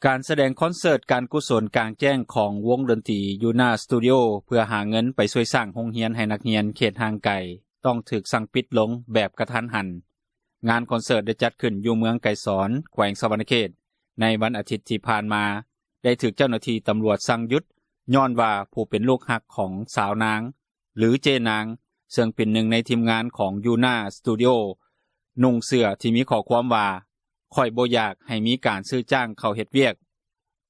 ການສະແດງຄອນເສີດການກຸສົນກາງແຈ້ງຂອງວົງດົນຕີຢູນາສະຕູດິໂອ ເພື່ອຫາເງິນໄປຊ່ວຍສ້າງໂຮງຮຽນໃຫ້ນັກຮຽນເຂດຫ່າງໄກ ຕ້ອງຖືກສັ່ງປິດລົງແບບກະທັນຫັນ. ງານຄອນເສີດໄດ້ຈັດຂຶ້ນຢູ່ເມືອງໄກສອນ ແຂວງສະຫວັນນະເຂດ ໃນວັນອາທິດທີ່ຜ່ານມາ ໄດ້ຖືກເຈົ້າໜ້າທີ່ຕຳຫຼວດສັ່ງຢຸດ ຍ້ອນວ່າຜູ້ເປັນລູກຮັກຂອງສາວນາງ ຫຼື ເຈ້ນາງ ເຊິ່ງເປັນໜຶ່ງໃນທີມງານຂອງຢູນາສະຕູດິໂອ ນຸ່ງເສື້ອທີ່ມີຂໍ້ຄວາມວ່າ ຂ້ອຍບໍ່ຢາກໃຫ້ມີການຊື້ຈ້າງເຂົ້າເຮັດວຽກ.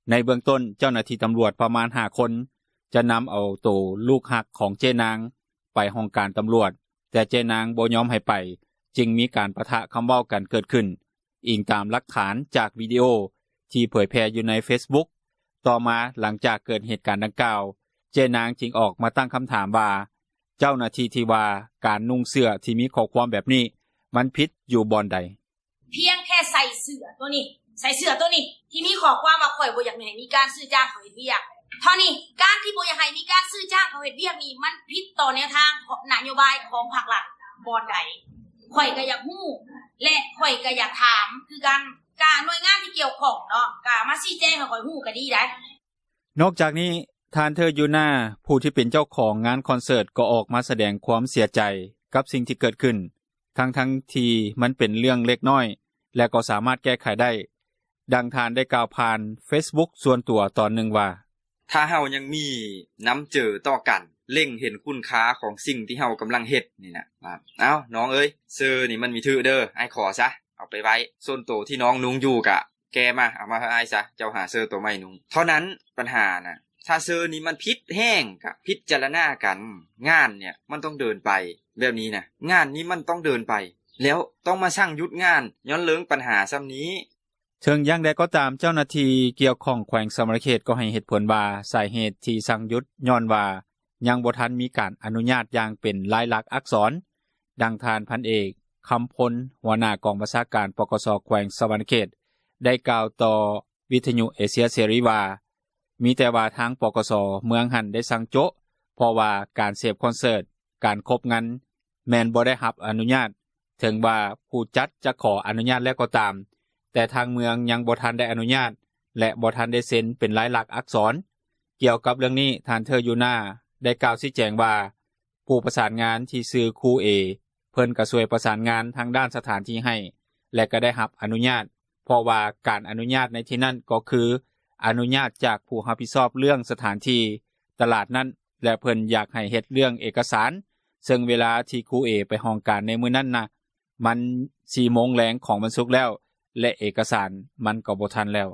ໃນເບື້ອງຕົ້ນເຈົ້າໜ້າທີ່ຕຳຫຼວດປະມານຫ້າຄົນ ຈະນຳເອົາໂຕລູກຮັກຂອງເຈ້ນາງໄປຫ້ອງການຕຳຫຼວດ ແຕ່ເຈ້ນາງບໍ່ຍອມໃຫ້ໄປ ຈຶ່ງມີການປະທະຄຳເວົ້າກັນເກີດຂຶ້ນ, ອີງຕາມຫຼັກຖານຈາກວິດີໂອທີ່ເຜີຍແຜ່ຢູ່ໃນເຟສບຸກ. ຕໍ່ມາຫຼັງຈາກເກີດເຫດການດັ່ງກ່າວ ເຈ້ນາງຈຶ່ງອອກມາຕັ້ງຄຳຖາມວ່າ ເຈົ້າໜ້າທີ່ທີ່ວ່າການນຸ່ງເສື້ອທີ່ມີຂໍ້ຄວາມແບບນີ້ ມັນຜິດຢູ່ບ່ອນໃດ? ພຽງແຕ່ໃສ່ເສື້ອໂຕນີ້ ໃສ່ເສື້ອໂຕນີ້ທີ່ມີຂໍ້ຄວາມວ່າຂ້ອຍບໍ່ຢາກໃຫ້ມີການຊື້ຈ້າງເຂົ້າເຮັດວຽກ ເທົ່ານີ້ ການທີ່ບໍ່ຢາກໃຫ້ມີການຊື້ຈ້າງເຂົ້າເຮັດວຽກນີ້ ມັນຜິດຕໍ່ແນວທາງນະໂຍບາຍຂອງພາກລັດບ່ອນໃດ? ຂ້ອຍກໍຢາກຮູ້ ແລະ ຂ້ອຍກໍຢາກຖາມຄືກັນ ກະໜ່ວຍງານທີ່ກ່ຽວຂ້ອງເນາະ ກະມາຊີ້ແຈງໃຫ້ຂ້ອຍຮູ້ກໍດີໄດ໋. ນອກຈາກນີ້ ທ່ານເທີຢູນາ ຜູ້ທີ່ເປັນເຈົ້າຂອງງານຄອນເສີດ ກໍອອກມາສະແດງຄວາມເສຍໃຈກັບສິ່ງທີ່ເກີດຂຶ້ນ ທັງໆທີ່ມັນເປັນເລື່ອງເລັກນ້ອຍ ແລະ ກໍສາມາດແກ້ໄຂໄດ້. ດັ່ງທ່ານໄດ້ກ່າວຜ່ານເຟສບຸກສ່ວນຕົວຕອນໜຶ່ງວ່າ ຖ້າເຮົາຍັງມີນ້ຳໃຈຕໍ່ກັນ ເລັງເຫັນຄຸນຄ່າຂອງສິ່ງທີ່ເຮົາກຳລັງເຮັດນີ້ນະ ວ່າ ເອົ້າ ນ້ອງເອີຍ ເສື້ອນີ້ມັນມີຖືເດີ ອ້າຍຂໍຊະ ເອົາໄປໄວ້ ສ່ວນໂຕທີ່ນ້ອງນຸ່ງຢູ່ກະ ແກ້ມາ ເອົາມາໃຫ້ອ້າຍຊະ ເຈົ້າຫາເສື້ອໂຕໃໝ່ນຸ່ງ ເທົ່ານັ້ນ. ບັນຫານະ ຖ້າເສື້ອນີ້ມັນຜິດແຮງ ກະພິຈາລະນາກັນ ງານເນີ້ຍມັນຕ້ອງເດີນໄປ ແບບນີ້ນະ ງານນີ້ມັນຕ້ອງເດີນໄປ ແລ້ວຕ້ອງມາສັ່ງຢຸດງານ ຍ້ອນເລື່ອງບັນຫາຊ່ຳນີ້. ເຖິງຢ່າງໃດກໍຕາມ ເຈົ້າໜ້າທີ່ກ່ຽວຂ້ອງແຂວງສະຫວັນນະເຂດ ກໍໃຫ້ເຫດຜົນວ່າ ສາເຫດທີ່ສັ່ງຢຸດ ຍ້ອນວ່າຍັງບໍ່ທັນມີການອະນຸຍາດຢ່າງເປັນລາຍລັກອັກສອນ. ດັ່ງທ່ານພັນເອກ ຄຳພົນ ຫົວໜ້າກອງບັນຊາການ ປກສ ແຂວງສະຫວັນນະເຂດ ໄດ້ກ່າວຕໍ່ວິທຍຸເອເຊຍເສລີວ່າ ມີແຕ່ວ່າທາງ ປກສ ເມືອງຫັ້ນໄດ້ສັ່ງໂຈະ ເພາະວ່າການເສບຄອນເສີດ, ການຄົບງັນ ແມ່ນບໍ່ໄດ້ຮັບອະນຸຍາດ, ເຖິງວ່າຜູ້ຈັດຈະຂໍອະນຸຍາດແລ້ວກໍຕາມ, ແຕ່ທາງເມືອງຍັງບໍ່ທັນໄດ້ອະນຸຍາດ ແລະ ບໍ່ທັນໄດ້ເຊັນເປັນລາຍລັກອັກສອນ. ກ່ຽວກັບເລື່ອງນີ້, ທ່ານ ເທີ ຢູນາ ໄດ້ກ່າວຊີ້ແຈງວ່າ ຜູ້ປະສານງານທີ່ຊື່ຄູເອ ເພິ່ນກໍຊ່ວຍປະສານງານທາງດ້ານສະຖານທີ່ໃຫ້ ແລະ ກໍໄດ້ຮັບອະນຸຍາດ, ເພາະວ່າການອະນຸຍາດໃນທີ່ນັ້ນກໍຄືອະນຸຍາດຈາກຜູ້ຮັບຜິດຊອບເລື່ອງສະຖານທີ່ຕະຫຼາດນັ້ນ ແລະ ເພິ່ນຢາກໃຫ້ເຮັດເລື່ອງເອກະສານ, ເຊິ່ງເວລາທີ່ຄູເອໄປຫ້ອງການໃນມື້ນັ້ນນະ ມັນສີ່ໂມງແລງຂອງວັນສຸກແລ້ວ ແລະ ເອກະສານມັນກໍບໍ່ທັນແລ້ວ.